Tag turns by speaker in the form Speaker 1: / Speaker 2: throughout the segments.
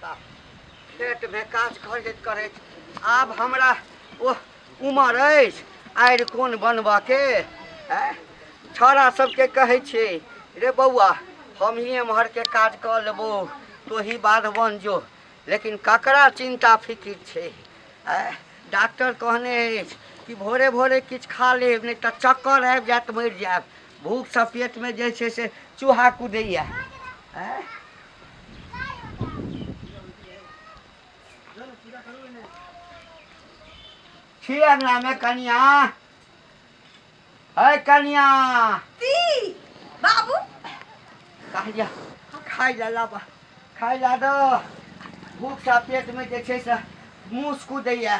Speaker 1: धियापुता खेतमे काज करैत करैत आब हमरा ओ उमर अछि आड़ि कोन बनबऽके। आँय, छौड़ा सबके कहै छियै, रे बौआ हमही एम्हरके काज कऽ लेबौ, तोही बाध बन जो। लेकिन ककरा चिन्ता फिकिर छै? आँय, डॉक्टर कहने अछि कि भोरे भोरे किछु खा लेब, नहि तऽ चक्कर आबि जायत, मरि जायब। भूखसँ पेटमे जे छै से चूहा कुदैया। आँय, छी अङ्गनामे कनिया? है कनिया?
Speaker 2: की बाबू?
Speaker 1: कहलिया खाइ लए लाबा, खाइ लए दऽ। भूखसँ पेटमे जे छै से मूस कुदैया।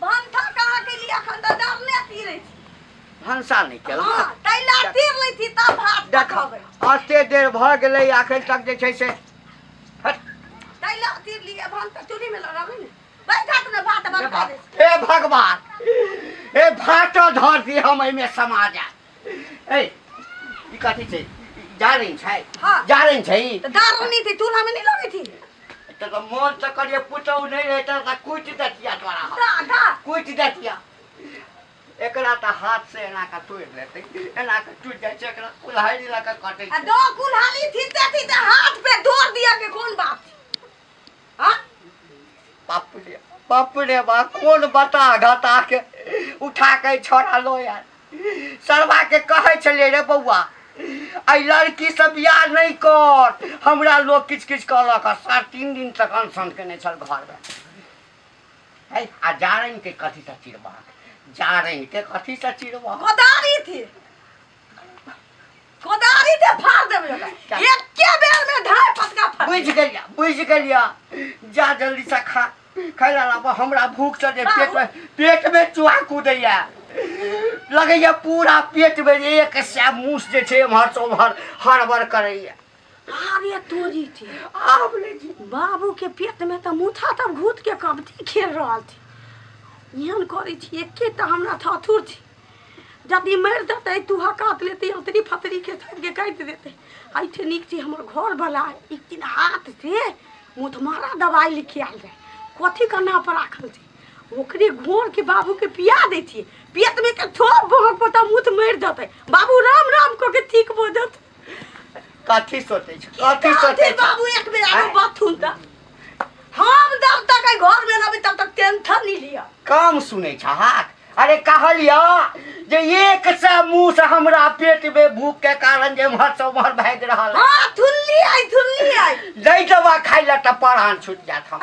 Speaker 2: भनसा कहाँ केली? अखन तऽ डरने तीरै छी।
Speaker 1: भनसा नहि केलहुँ?
Speaker 2: हँ, ताहि लए तीर लै छी तब भात
Speaker 1: देख
Speaker 2: पकबै।
Speaker 1: एते देर भऽ गेलै, अखन तक जे छै से हट।
Speaker 2: ताहि लए तीर लिए। भनसा चूल्ही में लगबै ने, बैठत ने भात बनका दै छी।
Speaker 1: हे भगवान, हे भातो धर दी, हम एहिमे समा जाय। ए, ई कथी छै? जारनि छै?
Speaker 2: हाँ।
Speaker 1: जारनि छै ई?
Speaker 2: तऽ दारू नहीं थी, चूल्हा में नहीं लगै थी।
Speaker 1: तऽ मोन तऽ करिए पुतहु नहि रहै तऽ कुटि दैतिया तोरा हम।
Speaker 2: दा दा।
Speaker 1: कुटि दैतिया एकरा। तऽ हाथ से एना कऽ तोड़ि लेतै, एना कऽ टूटि जाइ छै। एकरा कुल्हाड़ी लऽ कऽ कटै
Speaker 2: आ
Speaker 1: छै।
Speaker 2: दो कुल्हाड़ी थीते थीते हाथ पे दौड़ दिया के कोन बात थी? हाँ।
Speaker 1: बाप रे बाप रे बा, कोन बता घता के उठा के छोड़ा लो यार। सरवा के कहै छलियै, रे बौआ, एहि लड़की से बियाह नहि कर। हमरा लोग किछु किछु कहलक। सर 3 दिन तक अनशन केने छल घरमे। है, आ जारनि के कथी से चिरबाक? जारनि के कथी से चिरबाक?
Speaker 2: कोदारी थी, कोदारी ते फाड़ देबै ओकरा एके बेर में, ढाई पटका फाड़।
Speaker 1: बुझि गेलिया, बुझि गेलिया। जा, जल्दी से खा, खाइ ला लाबऽ। हमरा भूख से जे पेट में चूहा कूदैया, लगैया पूरा पेट में 100 मूस जे छै एम्हर से ओम्हर हड़बड़ करैया।
Speaker 2: अरे तोरी थी।
Speaker 1: आब ले जी।
Speaker 2: बाबू के पेट में तऽ मुथा तब घूत के कबड्डी खेल रहल थी। एहन करै छी एके तऽ हमरा थथुर थी। यदि मरि देतै, तू हकात लेतै, अतरी फतरी के सबके काटि देतै। एहिठे नीक छै हमर घरवला एक दिन हाथ से मुथमारा दवाइ लिखि आयल रहै, कथी के नाप राखल छै, ओकरे घोर के बाबू के पिया दै छियै। पेट में के थोप बहक पोता मुथ मरि जेतै बाबू, राम राम कऽ के ठीक भऽ जेतै।
Speaker 1: कथी सोचै छै? कथी सोचै छै?
Speaker 2: बाबू, एक बेर आरो बाथुन तऽ हम जब तक एहि घर में रहबै तब तक टेंशन नहीं लिअ।
Speaker 1: कम सुनै छहक? अरे कहलिया जे 100 मुँह से हमरा पेट में भूख के कारण जे एम्हर से उम्हर भागि रहल है।
Speaker 2: हाँ, थुल्ली आई, थुल्ली आई।
Speaker 1: नहि दवा खाइ लए तऽ प्राण छूटि जायत हम।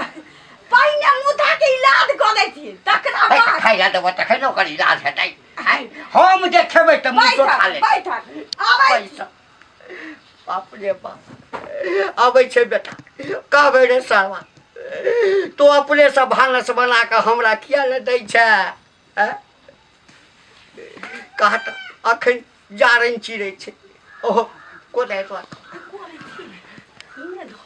Speaker 2: पहिने मुथा के इलाज कऽ दै छी तकरा
Speaker 1: है,
Speaker 2: बाद।
Speaker 1: खाइ लए देबऽ तखन ने ओकर इलाज हेतै। आँय, हम जे खेबै तऽ मुँह खा
Speaker 2: बैठक
Speaker 1: लेतै।
Speaker 2: बैठक, आबै छी।
Speaker 1: पैसा, बाप रे बाप, अबै छै बेटा। कहबै रे साला, तू अपने से भानस बना कऽ हमरा किया ने दै छै? आँय? कहत अखन जारनि चिरै छै। ओहो कोदारि लऽ
Speaker 2: कऽ। करै छी इमे धऽ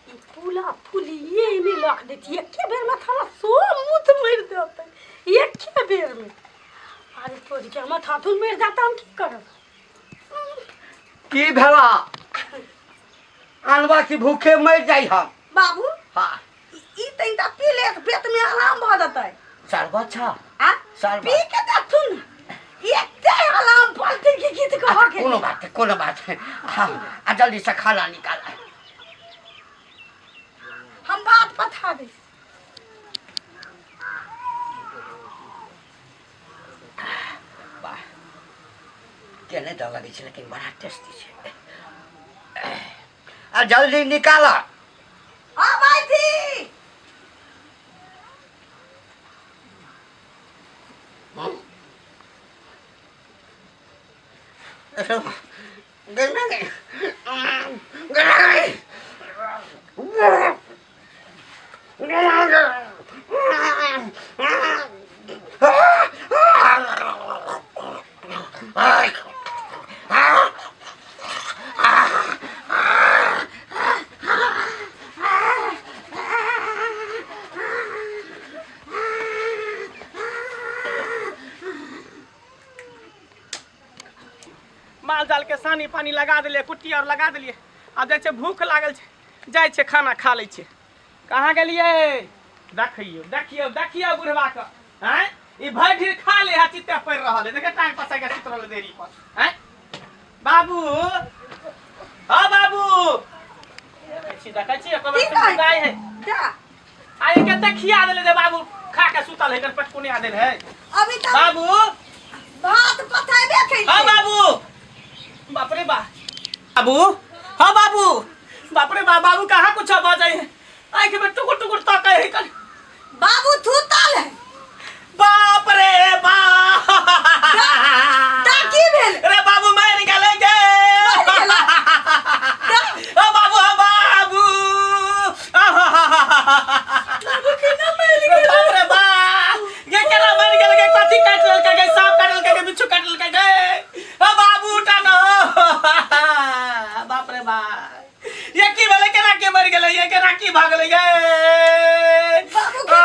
Speaker 2: ई फूला फूलिए एहिमे लख दै छी, एके बेरमे थारा सो मुँह मरि देतै एके बेरमे। अरे तोरी के, हमर थाथुन मरि जाता, हम की करब?
Speaker 1: की भेला अनबा की भूखे मरि जाइ हम?
Speaker 2: बाबू।
Speaker 1: हाँ।
Speaker 2: ई तनिटा पी ले, पेट में आराम भऽ जेतै।
Speaker 1: शरबत छ?
Speaker 2: आ
Speaker 1: शरबत।
Speaker 2: पी के देखथुन, एते आराम पड़तै कि गीत कह के।
Speaker 1: कोनो बात नहीं, कोनो बात नहीं। हाँ, आ जल्दी से खाना निकाल।
Speaker 2: हम भात पथा दै।
Speaker 1: वाह, केने डर लगै छै, लेकिन बड़ा टेस्टी छै। आ जल्दी निकाल।
Speaker 2: आबै छी।
Speaker 3: माल जाल के सानी पानी लगा देलियै, कुट्टी आर लगा देलियै। आब जाइ छै, भूख लागल छै, जाइ छै खाना खा लै छै। कहाँ गेलियै? देखियौ देखियौ देखियौ बुढ़वा के, आँय, ई भरि ढीर खा ले है, चित्ते पड़ि रहल है, देखे टांग पसारि के सुति रहल है देरी पर। आँय बाबू, हाँ बाबू, देखै छी, देखै छी, एको बेर
Speaker 2: की कहै?
Speaker 3: गाय है।
Speaker 2: क्या?
Speaker 3: आइ कते खिया देले जे बाबू खा के सुतल है, पेट कोने आ देल है।
Speaker 2: अभी तक
Speaker 3: बाबू
Speaker 2: भात पथेबे केलियै।
Speaker 3: हाँ बाबू, बाप रे बा, बाबू, हाँ बाबू, बाप रे बा, बाबू कहाँ कुछ बजै है, आँखि में टुकुर टुकुर ताकै है कल।
Speaker 2: बाबू थूतल है।
Speaker 3: बाप रे बाप,
Speaker 2: ता की भेल?
Speaker 3: रे बाबू मरि गेलै गे।
Speaker 2: मरि गेलै?
Speaker 3: ओ बाबू, हाँ बाबू,
Speaker 2: बाबू केना मरि गेलै?
Speaker 3: बाप रे बाप, गे केना मरि गेलै गे? कथी काटि लेलकै गे? साँप काटि लेलकै गे, बिच्छू काटि लेलकै गे? ओ बाबू उठा न, बाप रे बाप, ये की भेलै? केना के मरि गेलै? ये केना की भऽ गेलै गे?
Speaker 2: बाबू के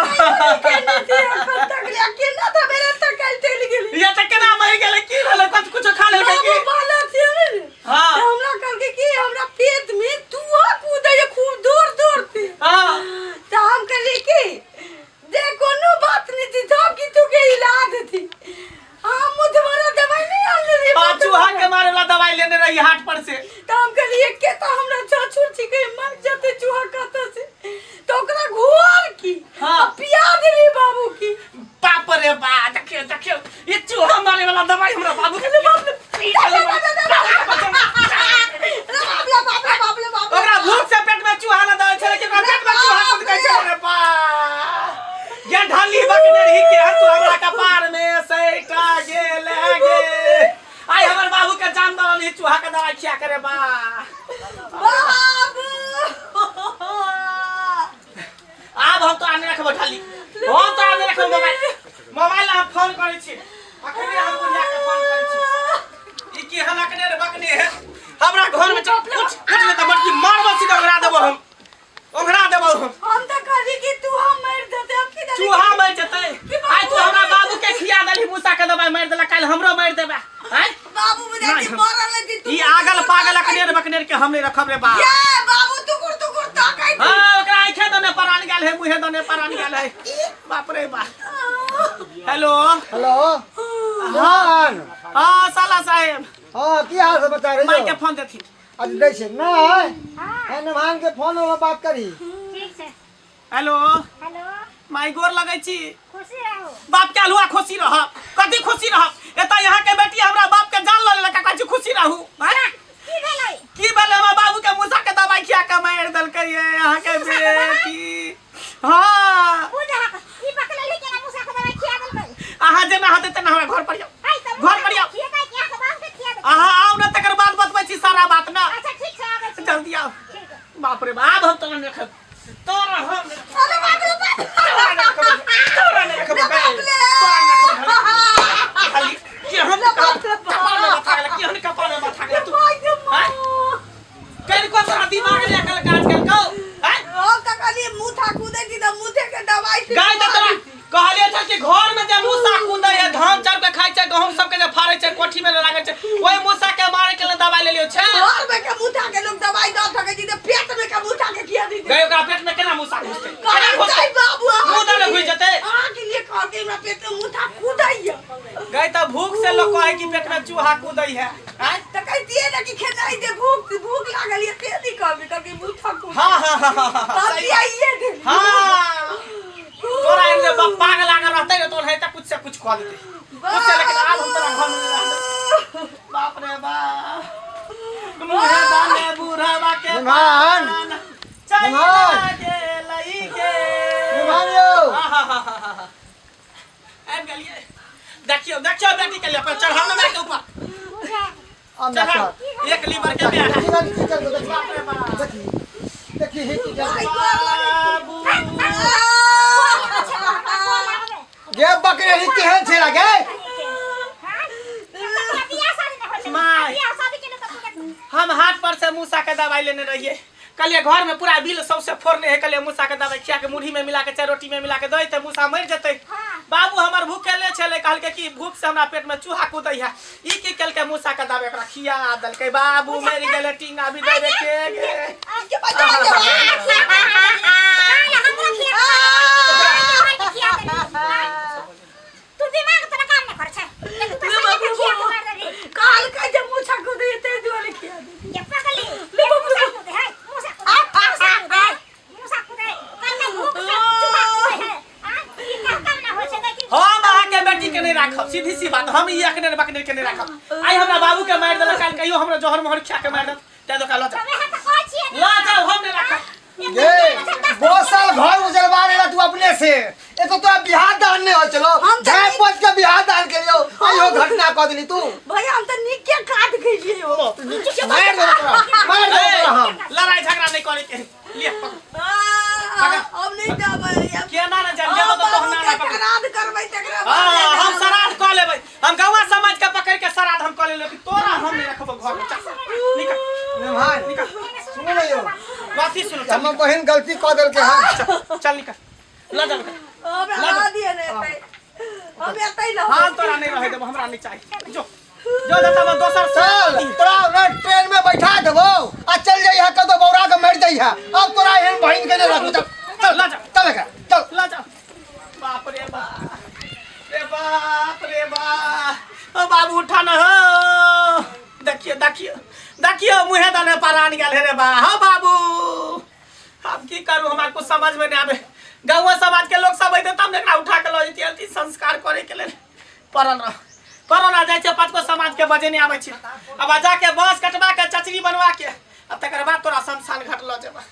Speaker 2: केने थी एखन तक ले केना तऽ मेरे तक काल्हि चलि गेली।
Speaker 3: ये तऽ केना मरि गेलै? की भेलै? कथी कुछो खा लेलकै की?
Speaker 2: बाबू बाला छियै ने।
Speaker 3: हाँ।
Speaker 2: तऽ हमरा कहलकै कि हमरा पेट में चूहा कूदै है खूब दूर दूर से।
Speaker 3: हाँ।
Speaker 2: तऽ हम कहलियै कि जे कोनो बात नहीं थी, सब किछु के इलाज थी, हम मुधवरा दवाई नहीं आनले रहियै।
Speaker 3: हाँ, चूहा के मारे वाला दवाई लेने रही हाट पर से।
Speaker 2: तऽ हम कहलियै के तऽ हमरा छाछुर छिकै, मर जेतै चूहा कतऽ से, तऽ ओकरा घोर की
Speaker 3: हाँ।
Speaker 2: आ पिया देलियै बाबू की।
Speaker 3: बाप रे बा, देखियो देखियो, ये चूहा मारे वाला दवाई हमरा बाबू के
Speaker 2: बाप रे बाप रे बाप रे बाप रे बाप रे।
Speaker 3: ओकरा भूख से पेट में चूहा न दे छै, लेकिन ओकरा पेट में चूहा कूद के छै रे बा। ये ढाली बकने रही के तू हमरा कपार में सैटा गेल गे। आइ हमर बाबू के जान दल ही चूहा के दवाई खिया करे बा।
Speaker 2: बाबू,
Speaker 3: आब हम तो आने रखबो ढाली, हम तो आने रखबो मोबाइल, मोबाइल हम फोन करै छी अखने, हम बुढ़िया के फोन करै छी। ई की हम अखने रे बकने है हमरा घर में चल, उठ उठ ले त मटकी मारबो सीधा, ओंघरा देबो हम, ओंघरा देबो हम।
Speaker 2: हम तऽ कहली कि तू हम मरि जेतै, हम की जानी।
Speaker 3: चूहा मरि जेतै? आइ तू हमरा बाबू के खिया देलही मूसा के दवाई, मारि देला, काल्हि हमरो मारि देबे आँय?
Speaker 2: बाबू बुझाइ
Speaker 3: नहि,
Speaker 2: छी मरल नहि तू।
Speaker 3: ई आगल पागल अकनेर बकनेर के हम नहि रखब रे बा।
Speaker 2: ये बाबू टुकुर टुकुर ताकै।
Speaker 3: हाँ, ओकरा आँखे दने परान गेल है, मुँहे दने परान गेल है, बाप रे बा। हेलो
Speaker 1: हेलो, हाँ।
Speaker 3: हाँ साला साहेब।
Speaker 1: हाँ, की हाल समाचार है?
Speaker 3: माई के फोन देथिन।
Speaker 1: अच्छा, दै छै नहि है, नभान के फोन वाला बात करी।
Speaker 4: ठीक छै।
Speaker 3: हेलो।
Speaker 4: हेलो
Speaker 3: माई, गोर लगै छी।
Speaker 4: खुशी रहू।
Speaker 3: बाप के अलुआ, खुशी रह? कथी खुशी रह? एतऽ यहाँ के बेटी हमरा बाप के जान लऽ लेलक, कहै छी खुशी रहू, आँय?
Speaker 4: की भेलै?
Speaker 3: की भेलै? हमरा बाबू के मूसा के दवाई खिया के मारि देलकै ये यहाँ के बेटी। हाँ।
Speaker 4: बुझ ई बकलेली केना मूसा के दवाई खिया देलकै?
Speaker 3: अहाँ जेना हेतै तेना, हमरा घर पर जाउ।
Speaker 4: आइ तऽ
Speaker 3: घर पर आउ।
Speaker 4: खिएतै कि अहाँके बाप के खिया देतै?
Speaker 3: अहाँ आउ ने, तकर बाद बतबै छी सारा बात ने।
Speaker 4: अच्छा ठीक छै, आबै छी।
Speaker 3: जल्दी आउ।
Speaker 4: ठीक है।
Speaker 3: बाप रे बाप, हम तोरा नहि रखब, तोरा हम नहि रखब।
Speaker 2: अरे बाप रे बाप।
Speaker 3: तोरा नहि रखब, तोरा नहि रखब,
Speaker 2: रे बाप रे।
Speaker 3: तोरा नहि रखब। खाली केहन
Speaker 2: बाप रे बाप।
Speaker 3: कपार में माथा गेलै, केहन कपार में माथा गेलै तू?
Speaker 2: माय गे माँ।
Speaker 3: कनिको तोरा दिमाग नहि अकल काज केलकौ, आँय?
Speaker 2: हम तऽ कहलियै मुँह कूदै छी तऽ मुँहे के दवाई से।
Speaker 3: गाय तऽ तोरा कहलियै छल कि घर में जे मूसा कूदै है, धान चाउर के खाइ छै, गहूम सबके जे फाड़ै छै, कोठी में लागै छै, ओहि मूसा के मारे के लेल दवाई लेलियो छै।
Speaker 2: घर में के मुँह के लोग दवाई दऽ सकै छी तऽ पेट में के मुँह के किया दी?
Speaker 3: गए, ओकरा पेट में केना मूसा घुसतै? केना
Speaker 2: कहै
Speaker 3: घुसतै?
Speaker 2: बाबू, अहाँ
Speaker 3: मुँह दने घुसि जेतै।
Speaker 2: अहाँके लिए कहलकै हमरा पेट में मुँह कूदैया।
Speaker 3: गए, तऽ भूख से लोग कहै कि पेट में चूहा कूदै है, आँय?
Speaker 2: तऽ कहितियै ने कि खेनाइ दे, भूख भूख लागल ये, से नहीं कहबै, कहलकै मुँह कूदै।
Speaker 3: हाँ हाँ हाँ हाँ हाँ
Speaker 2: तब
Speaker 3: सही।
Speaker 2: पियाइए देली।
Speaker 3: हाँ, तोरा एहन जे पागल आगा रहतै ने, तोरा हेतै कुछ से कुछ कऽ देतै कुछ से, लेकिन आब हम तोरा घर में नहि रहबै। बाप रे बाप, मुहे दाने बुढ़ावा के
Speaker 1: निभान।
Speaker 3: पान चलि
Speaker 1: निभान।
Speaker 3: गेलै गे।
Speaker 1: निभान यौ।
Speaker 3: आहाहाहा। आबि गेलियै। देखियौ देखियौ, बेटी के लिए पर चढ़ाउ ने माय के ऊपर।
Speaker 4: बुझा।
Speaker 1: आम
Speaker 3: चढ़ाउ, एक लीवर के बियाह है।
Speaker 1: की चल, देखी
Speaker 3: बाप रे बाप।
Speaker 1: देखी देखी हे, की चल।
Speaker 3: बाबू।
Speaker 1: गे बकरे ही केहन छै गे?
Speaker 3: माय। हम हाथ पर से मूसा के दवाई लेने रहिए, कहलिए घर में पूरा बिल सबसे फोड़ने है, कहलिए मूसा के दवाई खिया के मुरही में मिला के चाहे रोटी में मिला के दे तऽ मूसा मरि जेतै।
Speaker 4: हाँ।
Speaker 3: बाबू हमर भूखेले छलै, कहलकै कि भूख से हमरा पेट में चूहा कूदै है। ई की केलकै? मूसा के दवाई ओकरा खिया देलकै, बाबू मरि गेलै, टींगा भी दे के गे।
Speaker 2: के बजा।
Speaker 3: राखब, सीधी सी बात। हम ई अकने बकने के नहीं राखब। आइ हमरा बाबू के मारि देलक, काल्हि कहियो हमरा जहर मोहर खिया के मारि देलक, तै दोका लऽ जाओ।
Speaker 4: वएह तऽ कहै छियै ने।
Speaker 3: लऽ जाओ, हम नहीं राखब।
Speaker 5: ये बहुत साल घर उजरवा रहे तू अपने से, एक तो बिहार दान नहीं हो चलो
Speaker 2: हम तऽ
Speaker 5: झाँप पोछ के बिहार दान के लियो, आइयो घटना कऽ देली तू।
Speaker 2: भैया, हम तऽ नीके काट गेलियै हो।
Speaker 5: मार देबो तोरा, मार देबो तोरा हम।
Speaker 3: लड़ाई झगड़ा नहीं करे के लिए, पकड़।
Speaker 2: हम नहीं जाबै।
Speaker 3: केना ने जाब? जेबो तऽ तोहर नाना पकड़।
Speaker 2: श्राद्ध करबै तकरा बाद।
Speaker 3: हाँ, हम श्राद्ध कऽ लेबै। हम गौवा समाज के पकड़ के श्राद्ध हम कऽ लेबै, तोरा हम नहीं रखबो घर में। चल निकल।
Speaker 5: निभान
Speaker 3: निकल।
Speaker 5: सुनू ने यौ।
Speaker 3: कथी सुनू? चल।
Speaker 5: हमर बहिन गलती कऽ देलकै हन।
Speaker 3: निकल, चल निकल, लऽ जा निकल।
Speaker 2: हमरा रह दिअ ने एतै, हम एतै रहबै।
Speaker 3: हम तोरा नहीं रहे देबो, हमरा नहीं चाहिए। जो जो जतऽ हम दोसर।
Speaker 5: चल, तोरा ने ट्रेन में बैठा देबो आ चल जइहा, कतौ बौरा के मरि जइहा। अब तोरा एहन बहिन के नहीं रखबो। चल चल।
Speaker 3: लऽ जा।
Speaker 5: चल एकरा, चल।
Speaker 3: लऽ जा। बाप रे बाप रे बाप रे बाप, ओ बाबू, उठा न हो। देखियो देखियो देखियो, मुँहे दने परान गेल हे रे बा। हो बाबू, अब की करू? हमरा कुछ समझ में नहीं आवे। गाँव समाज के लोग सब अइते तब ने एकरा उठा के लऽ जैतियै अंतिम संस्कार करे के लेल। पड़ल रह, पड़ल रह। जाइ छै पाँच गो समाज के बजे नहीं आबै छै। अब जाके बाँस कटवा के चचरी बनवा के, अब तकर बाद तोरा शमशान घाट लऽ जेबा।